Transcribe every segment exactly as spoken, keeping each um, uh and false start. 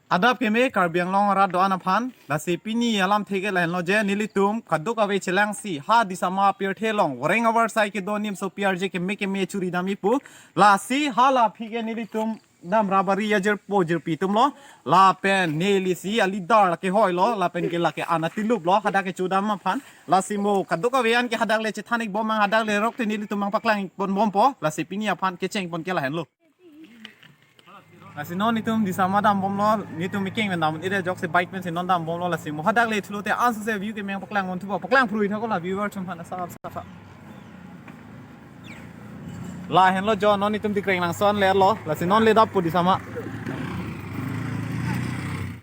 Adap keme Karbi Anglong arat do-an aphan, lasi pini alamthe ke lahenlo je nelitum kadokave chelangsi ha Disama pirthe along voreng avarsai kedo nimso P R J keme keme churi damji pu. Lasi hala aphi ke nelitum dam rabari ajirpo jirpi atumlo, lapen nelisi a-leader lake hoilo, lapen ke lake an atilup lo, hadak kecho dam aphan. Lasi mo kadokave an ke hadak le chethan-ik bom, hadak le rok te nelitum nangpaklang pon bompo, lasi pini aphan kecheng pon ke lahenlo. Lasi non itum Disama dam bomlo, netum ikeng pen dam, ire jok se bike pen si non dam bomlo, lasi mo hadak le thulo te anso se view keme nangpaklang pon thupo, paklang phrui tha ko la viewer atum aphan, asa asa asa. Lahenlo jo, non itum Dikreng Langso an lelo, lasi non le dap po Disama.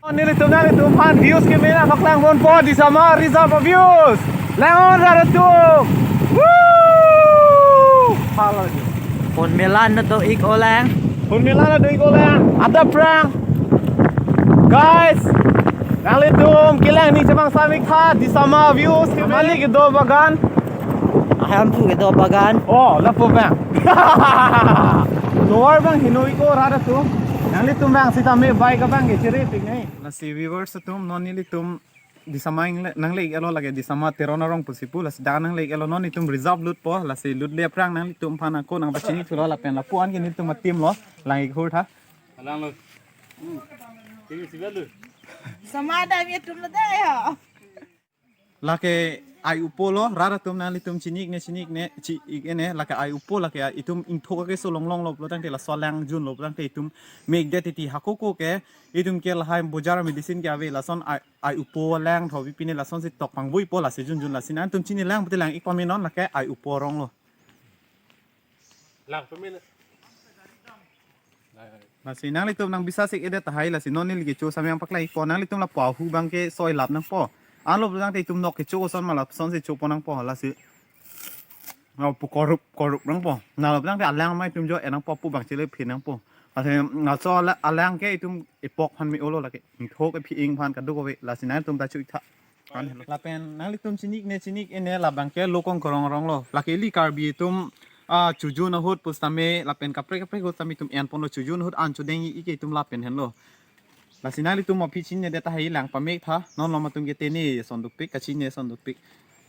Non nelitum nanglitum aphan views keme nangpaklang ponpo, Disama Reserve views. Lang-on rat atum. Woo! Halo. Phone melan na do-ik olang. Phone melan na do-ik olang. Adap prang. Guys, nanglitum kelang ning chemang samik tha, Disama views keme, mali kedo bagan. Aham pu kedo bagan. Oh, lapu bang. Lower bang hino-ik o rat atum. Nanglitum bang sitame bike abang ke chere pik nai. Lasi viewers atum, non nelitum Disama ingle-, nangle-iklo, lake Disama Teron arong pusi pu, lasi dak nangle-iklo, non itum reserve lutpo, lasi lutle aphrang nanglitum aphan ako nangpachini thulo, lapen lapu-an ke nelitum a-team lo, lang-ik hur tha. Alang lo. Hmm. Kiri sigal lo. Sama ada mi atum lo deh ya. Lake ai-upo lo, rat atum, nanglitum chini-ik ne, chini-ik ne, chi-ik ne, lake ai-upo, lake itum ingthok akeso longlong lo pulo tangte, laso alang junlo pulo tangte itum mekdet titi, hako ko ke itum ke lahai bojar medicine ke ave, lason ai, ai-upo alang tho, pine lasonsi tok pangvoipo, lasi junjun, lasi nangtum chini lang pute lang-ik pame non, lake ai-upo arong lo. Lang pame na. Lasi nanglitum nang bisa sik edet tahai, lasi non neli kecho samyang paklang-ikpo, nanglitum lapu ahu abang ke soi lap nangpo. Anlo pulo tangte itum nok kecho koson ma lasonsi chopo nangpo, lasi. Oh, pu korup, korup nangpo. Nalo pulo tangte alang ma itum jo-et nangpo, pu abang chele phin nangpo. Lasi laso ala-, alang ke itum epok aphan me-olo, lake ingthok ephi-ing aphan kadokave, lasi nangtum ta chu-ik tha. Lapen nanglitum chini-ik ne, chini-ik ne, labang ke Lokong Korong arong lo. Lake ili Karbi atum, ah, chojun ahut pusitame, lapen kaprek kaprek ahut tame itum en ponlo, chojun ahut an chodeng-ik ke itum lapen henlo. Lasi nanglitum aphi chini-ikdet tahai, lang pamek tha, non lom atum ke tene ason dopik, kachini ason dopik.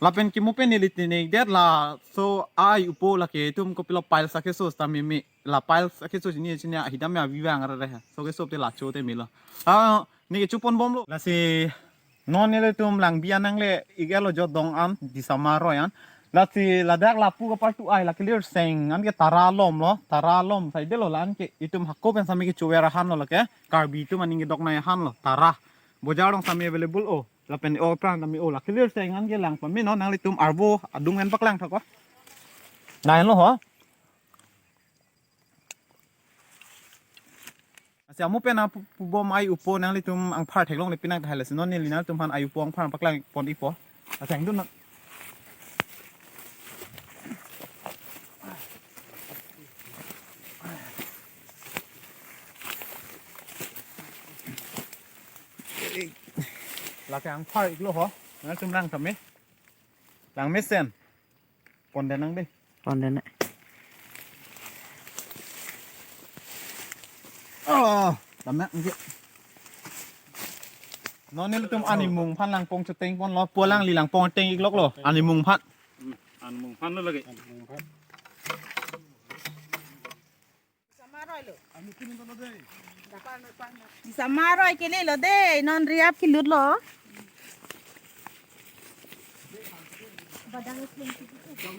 Lapen kimo pen neli tene-ikdet, laso ai-upo lake itum kopilo piles akeso sitame me, la piles akeso chini chini ahidam ya vivang are re. So keso te lacho te melo. Ah, ne kecho pon bomlo. Lasi non nelitum lang bi an nangle-iklo jo dong an, Disama aroi an. Lasi ladak lapu kapartu ai, la clear seng an ke Tara alom lo, Tara alom saidelo la-an ke, itum hako pen sami kecho ver ahan lo lake, Karbi atum aning kedok nai ahan lo, Tara. Bojar along sami available o, lapen o prang sami o, la clear seng an ke lang pame non, nanglitum arvo adung pen paklang tha ko. Lahenlo ho. Lasi amo pen a pu-, pubom ai-upo nanglitum angphar theklongle pinang tahai, lasi non neli nangtum aphan ai-upo angphar paklang pon-ikpo. Lasi angdun na. Lake angphar-iklo ho. Nangtum lang tame. Lang mesen. Pon den nang dei. Pon den nang. Oh, tame nang ke. Non nelitum animung aphan langpong choteng ponlo, pu alangli langpong teng-ikloklo, animung aphan. Hmm, animung aphan lo lake. Disama aroi kelelo dei, non riap kelutlo.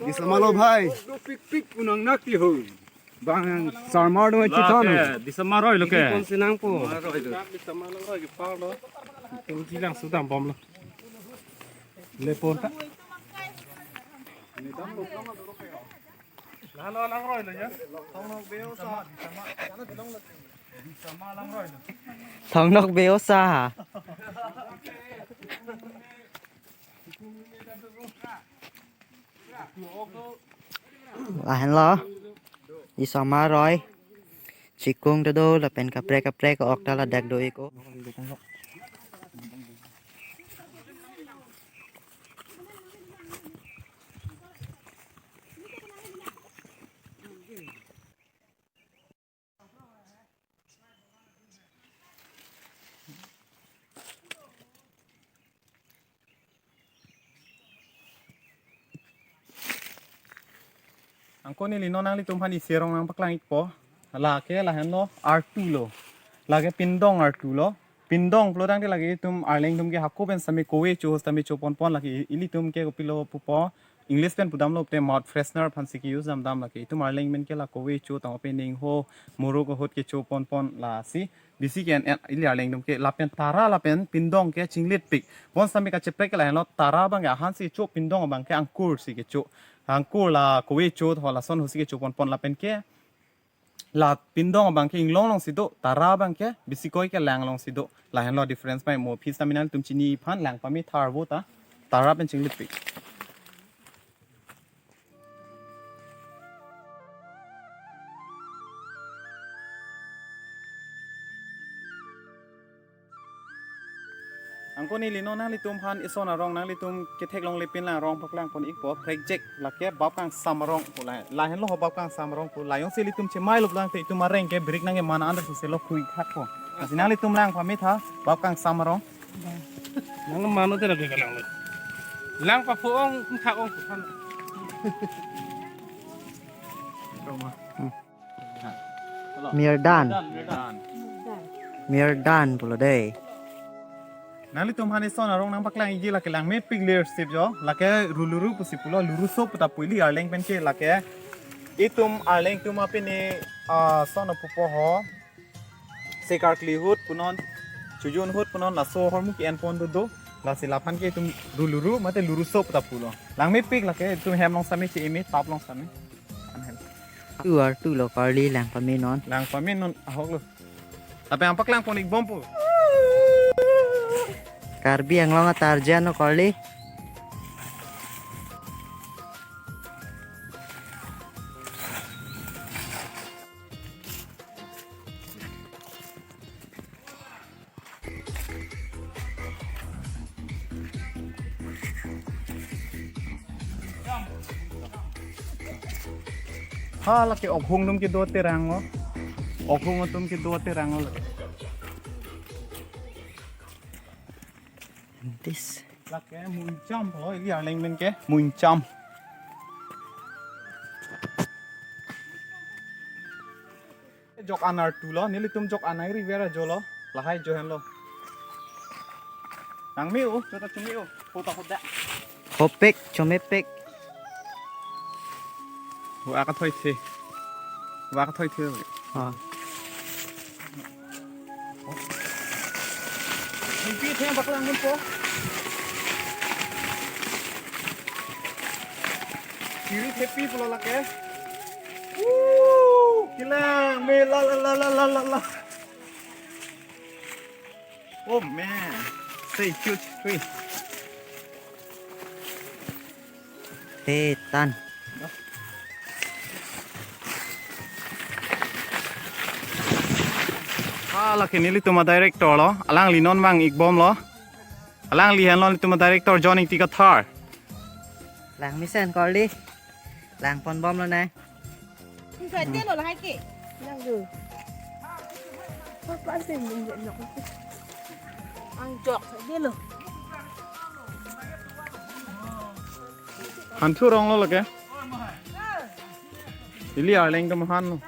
Disama lo bhai. Pik pik punang nak ti ho. Bang yang sarmar dong la chithon. Ke, Disama aroi lo ke. Kon sinang po. Disama aroi ke par lo. Tum chilang sudam bomlo. Le pon ta. Lalo langroi lo ya. Tongnok beo sa. Tongnok beo sa. Lahenlo. Disama aroi. Chikung ta do lapen kaprek kaprek ok ta ladak do-ik o. Anke neli non nanglitum aphan isi arong nangpaklang ikpo. Lake lahenlo artu lo. Lake pindong artu lo. Pindong pulo tangte lake itum arleng atum ke hako pen sitame kove cho sitame choponpon lake i-, ilitum ke kopilo pupo. English pen pudamlo te mouth freshener aphansi ke-use damdam lake. Itum arleng pen ke la kove cho tangte pen ningho muruk ahut ke choponpon lasi. Bisi ke en, en, ili arleng atum ke lapen tara lapen pindong ke chinglitpik. Bonsitame kacheprek ke lahenlo, tara abang ke ahansi cho, pindong abang ke angkur si kecho. Angkur la kove cho ho lason ahutsi kechoponpon lapen ke la pindong abang ke inglong alongsi do, tara abang ke bisi koi ke lang alongsi do. Lahenlo difference pai mo aphi sitame nanglitum chini aphan lang pame tharvo ta, tara pen chinglitpik. Anke neli non nanglitum aphan ison arong nanglitum ketheklongle pinlang arong paklangpon ikpo, prekjek lake bap kangsam arong pu la, lahenlo ho bap kangsam arong pu, la jongsi ilitum chemai lop lang te itum areng ke brik nangkeman anda soselo khui khat ko. Lasi nanglitum lang pame tha bap kangsam arong. Nang mano te lagi kalang lo. Lang pa pho ong, thak ong phan. Mirdan. Mirdan pulo dei. Nanglitum aphan ison arong nangpaklang ikji lake langmepik lir sip jo. Lake ruluru pusi pulo, luruso puta pu ili arleng pen ke lake. Itum arleng atum apini, ah, sono pupo ho. Sekarkli ahut punon, chojun ahut punon, laso ahormu ke-enpon dodo. Lasi laphan ke itum ruluru mate luruso puta pulo. Langmepik lake itum hem along sitame che-eme, tap along sitame. An hem. Tu artu lo Karli lang pame non. Lang pame non ahok lo. Tapi ampak lang pon ikbom pu. Karbi Anglong a-Tarzan lo Karli. Ha, lake okhung atum kedo terang lo. Okhung atum kedo terang lo. This. Lake muncham lo, ili arleng pen ke muncham. Jok an artu lo, nelitum jok an ai river ajo lo, lahai jo henlo. Nangme-o, chota chome-o, hota hoda. Hopek, chomepek. Wa ka thoi the. Wa ka thoi the. Ha. Hepi the baklang mun po. Kiri hepi pulo lake. Woo! Kilang me la la la la la la la. Oh man, say huge tree. Tetan. Ah, lake nelitum a-director lo, alangli non vang ikbom lo. Alangli henlo nelitum a-director John Ingti Kathar. Lang mesen Karli. Lang pon bom lo nai. Ang jok sa dilo. Hanthu rong lo lake. Ili arleng kamahan lo.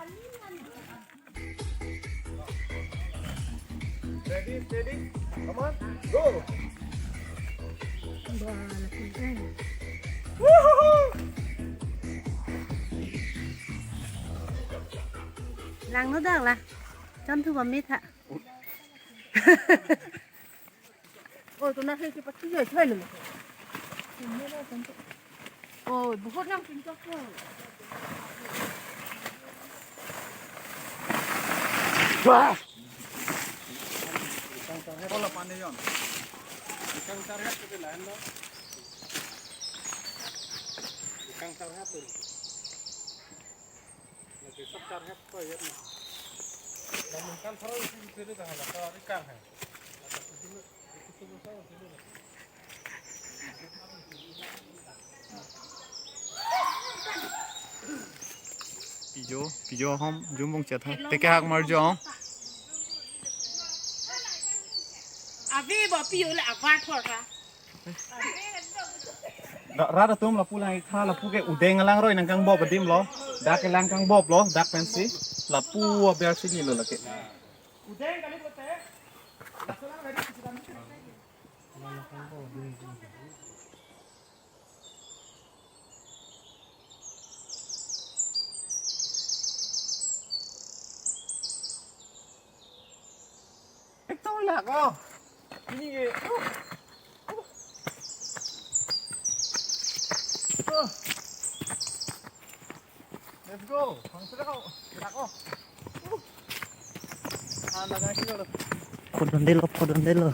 Ready, steady, come on, go. Lang no dak la. Chon thu bom mi tha. Oh, tu na hai ke pati jai thai lo. Oh, bahut lang pinchok ko. Wah. Kola pani yon. Ikang tarhat ke lain lo. Ikang tarhat tu. Lagi sab tarhat ko ya. Lamun kan tharo isi isi dah hala, kalau ikang hai. Pijo, pijo hom, jumbong chat ha. Teke hak mar jo. Abi bo pijo le abar thor ha. Ra-, rat atum, lapu lang ikha, lapu ke udeng alang roi nangkangbop adim lo. Dak kelang kangbop lo, dak pensi. Lapu aber si lo lake. Ekdom lak, oh. Ini ke. Uh. Uh. Uh. Let's go. Langsung kau. Lak, oh. Uh. Ah, lak, lak. Phodun delo, phodun delo.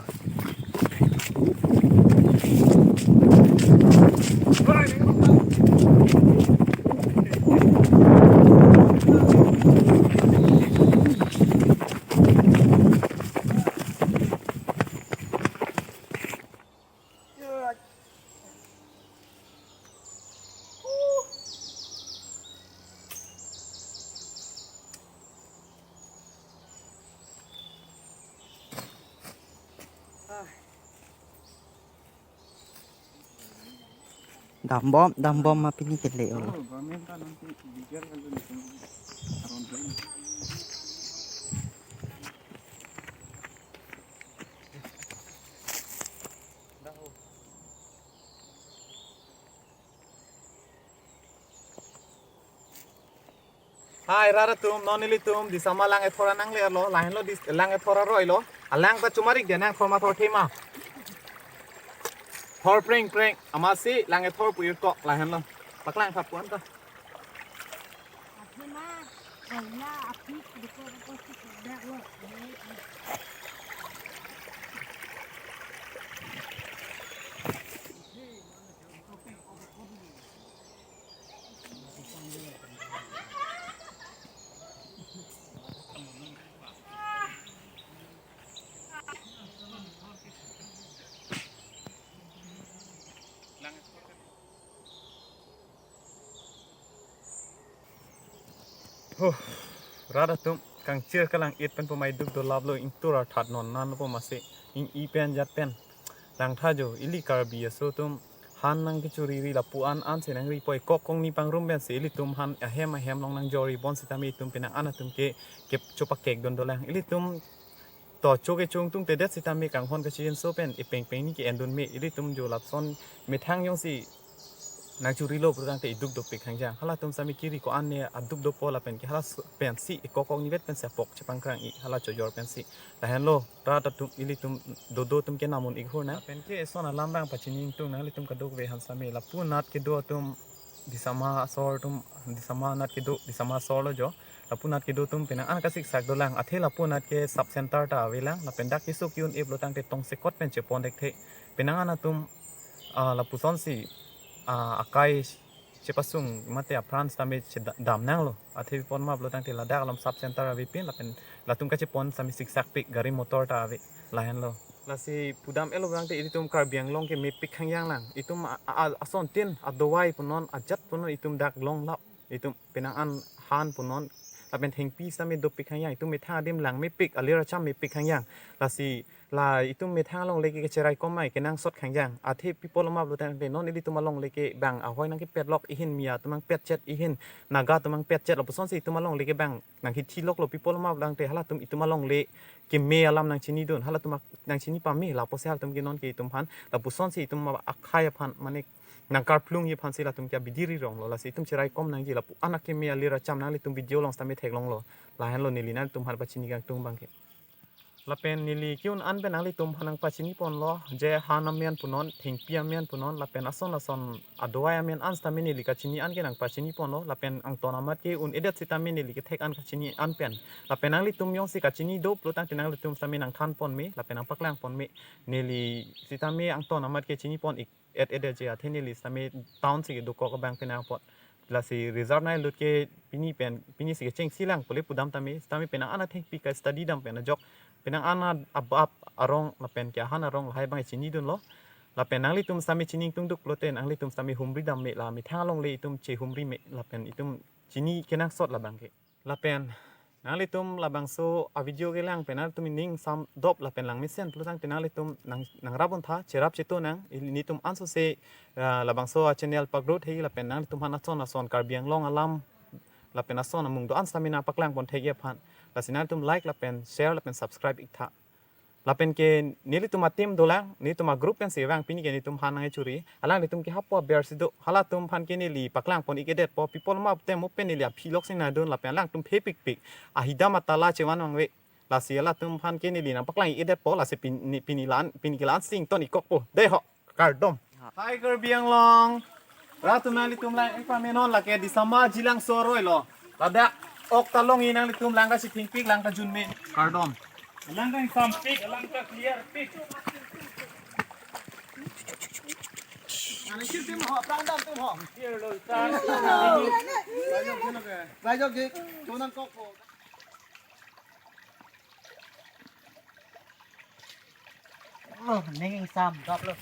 Dambom, dambom ma pini kele olo. Hai, rat atum, non ilitum Disama lang ethor anang le lo, lahenlo dis-, lang ethor aroi lo. Alang ta chumarik de nang thor ma thor thema. Thor preng preng, amatsi lang ethor pu irkok lahenlo. Paklang thap puan ta. Huh, rat atum, kangchir kalang-it pen pumai duk dolap lo, ingtur arthat non nan po masi, ing-i pen jat pen. Langtha jo, ili Karbi aso atum, han nangkechoriri lapu an ansi nangri poi, kok kongni pangrum pensi ilitum han ahem ahem along nangjori bon sitame itum penang an atum ke, ke chopakek dun dolang. Ilitum to cho kechung tungte det sitame kanghon kachinso pen epeng peng ni ke-en dun me, ilitum jo lapuson methang jongsi nangchorilo pulotangte iduk dopik hangjang. Halatum sami kiri ko-an ne aduk dopo lapen ke hala s-, pensi ekok kok nivet pensi apok chepangkrang-i hala chojor pensi. Lahenlo rat atum, ilitum dodo atum ke namun ikhur na. Pen ke eson alam rang pachini ingtung nanglitum kadokave han sami. Lapu anat kedo atum Disama asor atum, Disama anat kedo, Disama asor lo jo. Lapu anat kedo atum penang an kasiksak dolang. Athe lapu anat ke sub center ta avelang. Lapen dak keso ke-un-e pulotangte tongsekot pen chepon dekthe. Penang an atum, ah, lapusonsi, ah, akai chepasung mate apran sitame cheda-, dam nanglo. Athe pi apot ma pulotangte ladak alam sub center avepin lapen latum kachepon sami siksak pik, gari motor ta ave, lahenlo. Lasi pudam-et lo pulotangte ilitum Karbi Anglong ke mepik hangjang lang. Itum a, a, a, asontin adovai punon, ajat punon itum dak longlap. Itum penang an han punon lapen thengpi sami dopik hangjang. Itum methang adim lang mepik, alir acham mepik hangjang. Lasi la itum methang alongle ke kacherai kom mai kenangsot hangjang. Athe pi apot ma pulotangte non ilitum alongle ke bang ahoi nangkepet lok, ihin Miya atum nangpet chet, ihin Naga atum nangpet chet. Lapusonsi itum alongle ke bang nangkithi loklo, pi apot ma pulotangte halatum itum alongle keme alam nangchinidun, halatum ak-, nangchini pame, lapusi halatum ke non ke itum aphan lapusonsi itum akhei aphan mane nangkarplungji aphansi latum ke abidi ri ronglo. Lasi itum cherai kom nangji, lapu an akeme alir acham nanglitum video along sitame theklonglo. Lahenlo neli nanglitum aphan pachini kangtung abang ke. Lapen neli ke-un an pen nanglitum aphan nangpachini ponlo, je han amen punon, thengpi amen punon, lapen ason ason adovai amen an sitame neli kachini an ke nangpachini ponlo, lapen angton amat ke un-edet sitame neli kethek an kachini an pen. Lapen nanglitum jongsi kachini do pulotangte nanglitum sitame nangthan pon me, lapen nangpaklang pon me, neli sitame angton amat ke chini pon ik et et je, athe neli sitame town si kedokok abang penang apot. Lasi result nanglut ke pini pen, pini si kechengsi lang pule pudam tame, sitame penang an athengpi ka-study dam pen ajok, penang an a-, abap arong lapen ke ahan arong lahai abang chinidunlo. Lapen nanglitum sitame chini ingtung duk pulote nanglitum sitame humri dam me, la methang alongle itum chehumri me, lapen itum chini kenangsot labang ke. Lapen Nanglitum labangso a video kelang pen nanglitum ning sam dop lapen langmesen pulo tangte nanglitum nang nangrap untha, cherap cheto nang. Ili netum ansose, ah, labangso a channel pagrut hei lapen nanglitum aphan ason ason Karbi Anglong alam lapen ason amung do-an sitame nangpaklang pon thek aphan. Lasi nanglitum like lapen share lapen subscribe iktha. Lapen ke nelitum a team dolang, nelitum a group pensi vang pini ke netum aphan nangchuri. Alanglitum ke hapu aber si do. Halatum aphan ke neli paklang pon ik-edetpo, pi apot ma tem mo pen neli aphi lok si nangdun lapen alangtum phe pikpik. Ahidam atala chevan vangve. Lasi halatum aphan ke neli nangpaklang ik-edetpo, lasi pin-, ni-, pini la-an, pini ke la-an si ington ikkokpo. Dei ho, kardom. Hi Karbi Anglong. Rat atum nanglitum lang-ik pamenon, lake Disama Jilangso aroi lo. Ladak ok ta longji, nanglitum lang ta chithengpik, lang ta junme. Kardom. Lang ta ingsampik, lang ta clearpik. Ano sih tim ho, prang dam tim ho. Clear lo, sir. Vai jo ke, vai jo ke, chonang kok po. Oh, ning ingsam, dap lo.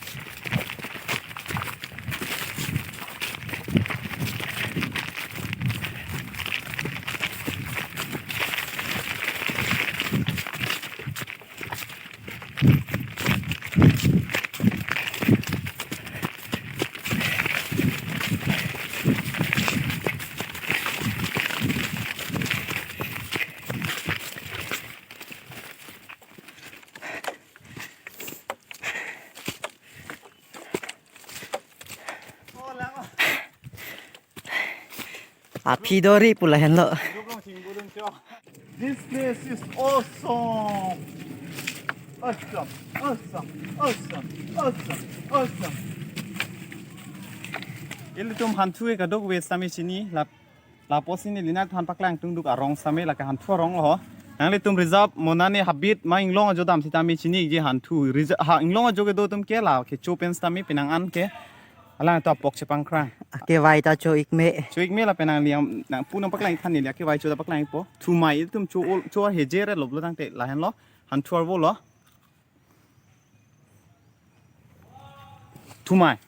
Aphi dori pu lahenlo. This place is awesome. Awesome, awesome, awesome, awesome, awesome. Ilitum hanthu ke kadokave sitame chini, lap Lapusi neli nangphan paklang tungduk arong sitame lake hanthu arong lo ho. Nanglitum reserve monane habit ma inglong ajo dam sitame chini-ikji hanthu. Reserve, ha inglong ajo kedo atum ke la kecho pen sitame penang an ke. Alangtum apok chepangkrang. Akevai ta cho-ikme. Cho-ikme lapen nangli am, nangpu nangpaklang ik than neli akevai cho ta paklang ikpo. Thumai itum cho ol, cho heje re lo pulo tangte lahenlo. Hanthu arvo lo. Thumai.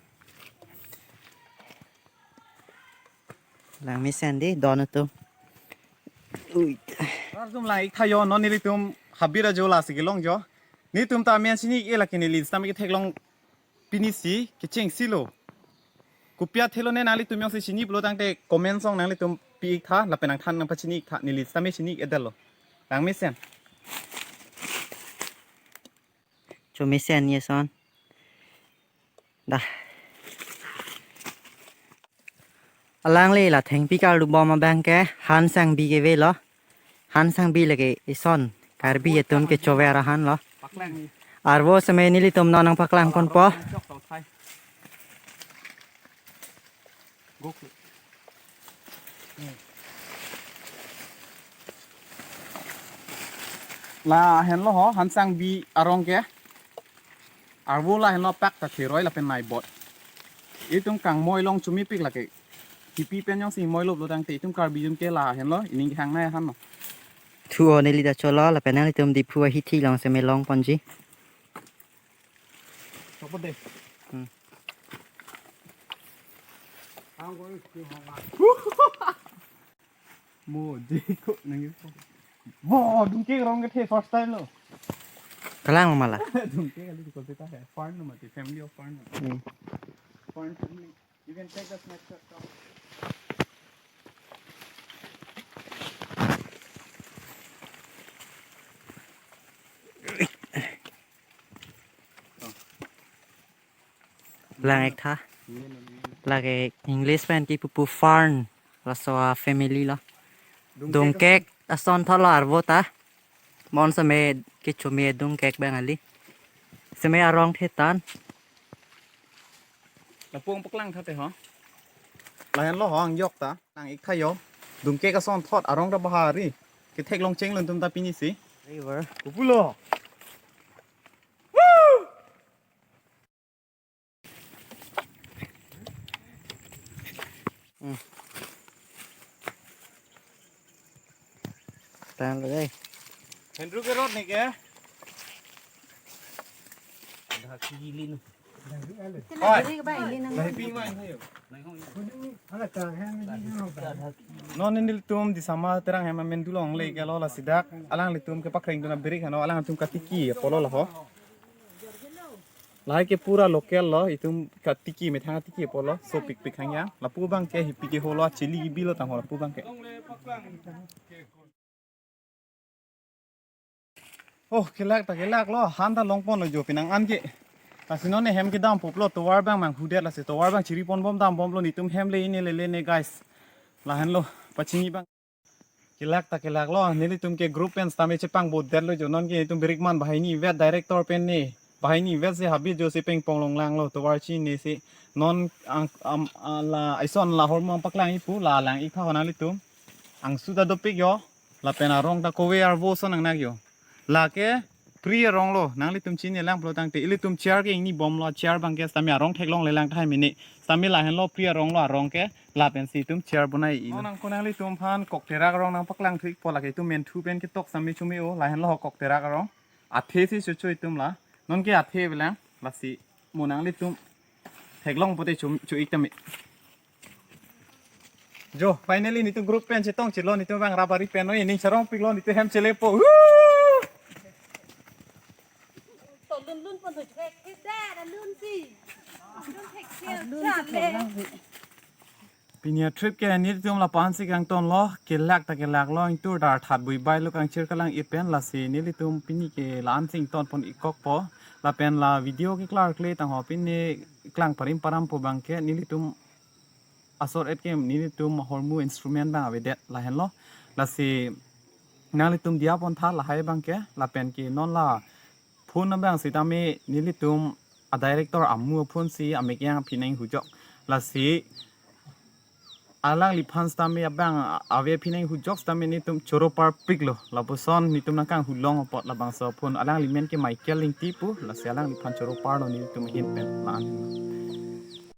Langmesen dei, don atum. Ui. Rat atum lang-ik tha jo, non nelitum habit ajo lasi kelong jo. Netum ta amen chini-ik-e lake neli sitame ketheklong pini si kechengsi lo. Kopi athe lone nanglitum jongsi chini pulo tangte comment song nanglitum pi-ik tha, lapen nangthan nangpachini-ik tha, neli sitame chini-ik-edetlo. Langmesen. Chomesen ye son. Dah. Alangli la thengpi karlu bom abang ke Han Sangbi kevelo. Han Sangbi lake ison Karbi atum kechover ahan lo. Arvo sitame nelitum non nangpaklang ponpo. Lahenlo ho, Han Sangbi arong ke. Arvo lahenlo pak ta theroi lapen naibot. Itum kangmoi long chumipik lake. Kipi pen jongsi moilo pulo tangte itum Karbi atum ke lahenlo, ining kehang nai ahan lo. Thu-o neli ta cholo, lapen nanglitum Diphu ahithi along sitame long ponji. Chokpo dei. Hmm. Mo, Jeko, nang ito. Mo, dungke arong kethe first time lo. Kalang mala. Dungke kali di kolpita hai. Fern lo mati, family of Fern lo. Hmm. Fern family. You can take the snapshot. Lang-ik tha. Lake English pen kipupu fern. Laso a family lo. Dungkek. Dungkek ason thot lo arvo ta. Mon sitame kechome dungkek bang kali. Sitame arong thetan. Lapu-an paklang tha te ho. Lahenlo ho, angjok ta. Lang-ik tha jo. Dungkek ason thot arong ta bahari. Ketheklong chenglun atum ta pini si. River. Kopulo. Hmm. Tang lo dei. Hendru ke rot ni ke? Dah kili nu. Oi. Lahai ping ma, ayo. Non nelitum Disama Terang hem amen dulong le ke lo, lasi dak alanglitum kepakrengdun abirik hano, alangtum katiki apotlo laho. Lahai ke pura local lo, itum katiki, methang katiki apotlo, sopikpik hangya. Lapu abang ke hipi keholo, chili ibi lo tangho lapu abang ke. Oh, kelak ta kelak lo, han ta longponlo jo penang an ke. Lasi non ne hem kedam poplo, tovar abang manghudet, lasi tovar abang chiriponbom dambomlo, netum hem le-ine lele ne guys. Lahenlo, pachini abang. Kelak ta kelak lo, nelitum ke group pen sitame chepangbodetlo jo, non ke netum birikman banghini vet, director pen ne banghini vet si habit jo si pengpong longlanglo, tovar chinine si. Non ang, am, a, la, ison la hormu paklang-ikpo, la lang-ik tha ho nanglitum. Angsu ta dopik jo, lapen arong ta kove arvo ason nangnak jo. Lake pri arong lo, nanglitum chinine lang pulo tangte, ilitum chair ke ingnibomlo, chair abang ke sitame arong theklongle lang tahai mene. Sitame lahenlo pri arong lo, arong ke lapensi itum chair bonai-i lo. Non nangko nanglitum aphan Kokterak arong nangpaklangthu-ikpo, lake itum Menthu pen ketok sitame chome-o, lahenlo ho Kokterak arong. Athe si chocho itum la. Non ke athe avelang, lasi mo nanglitum theklong pote cho, cho-ik tame. Jo, finally netum group pen chetongchelo, netum abang Rabari pen noi, ning charongpiklo, netum hem chelepo. Woo! To lun lun pon thek thek da, lun si. Lun thek thek. Pini a trip ke netum lapu-an si kangtonlo, kelak ta kelak lo, ingtur dar that bui bai lo, kangchir kalang ipen, lasi nelitum pini ke la-an si ingtonpon-ikkokpo. Lapen la video keklarkle tangho, pini klang parim parampo abang ke nelitum asor et ke nelitum hormu instrument abang avedet lahenlo. Lasi nanglitum diya pontha lahai abang ke, lapen ke non la phone abang sitame nelitum a director amu phone si amek yang aphi nanghujok. Lasi alangliphan sitame abang ave aphi nanghujok sitame netum choro parpiklo. Lapuson netum nangkanghu long apot labangso aphone, alangli men ke Michael Ingti pu, lasi alangliphan choro parlo netum ahin pen la-an.